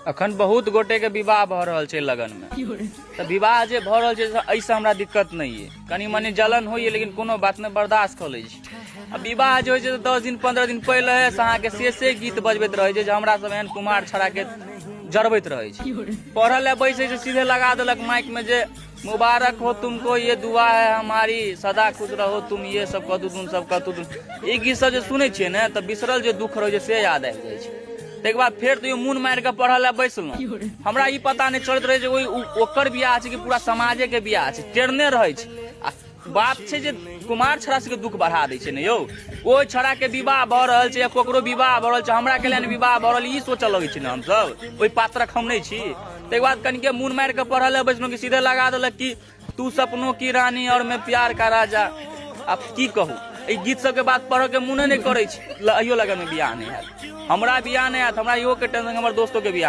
अखन बहुत गोटे के विवाह भऽ रहल छै लगन में। तऽ विवाह जे भऽ रहल छै, एहिसँ हमरा दिक्कत नहि अइ। कनि मनि जलन होइए, लेकिन कोनो बात नहि, बर्दाश्त कऽ लै छी। आ विवाह जे होइ छै तऽ 10 दिन 15 दिन पहिलेसँ अहाँके से से गीत बजबैत रहै छै जे हमरा सब एहन कुमार छड़ाके जरबैत रहै छै। पढ़ऽ लए बैसै छै, सीधे लगा देलक माइक में जे "मुबारक हो तुमको, ये दुआ है हमारी, सदा खुश रहो तुम", ये सब कतू तुम सब कतू तुम। ई गीत सब जे सुनै छियै ने, तऽ बिसरल जे दुख रहै छै से याद आबि जाइ छै। ताहिके बाद फेर तैयो मोन मारि कऽ पढ़ऽ लए बैसलहुँ। हमरा ई पता नहि चलैत रहै जे ओहि ओकर बियाह छै कि पूरा समाजे के बियाह छै। टेरने रहै छै। आ बात छै जे कुमार छड़ा सबके दुख बढ़ा दै छै ने यौ। ओहि छड़ा के विवाह भऽ रहल छै या ककरो विवाह भऽ रहल छै, हमरा के लेल विवाह भऽ रहल, ई सोचऽ लगै छै ने हमसब। ओहि पात्रक हम नहि छी। ताहिके बाद कनिके मोन मारि कऽ पढ़ऽ लए बैसलहुँ कि सीधे लगा देलक कि "तू सपनों की रानी और मैं प्यार का राजा"। आब की कहू, एहि गीत सबके बाद पढ़ऽ के मोने नहि करै छै। अहियो लगन मे बियाह नहि हैत, हमरा बियाह नहि हैत। हमरा इहो के टेंशन, हमर दोस्तो के बियाह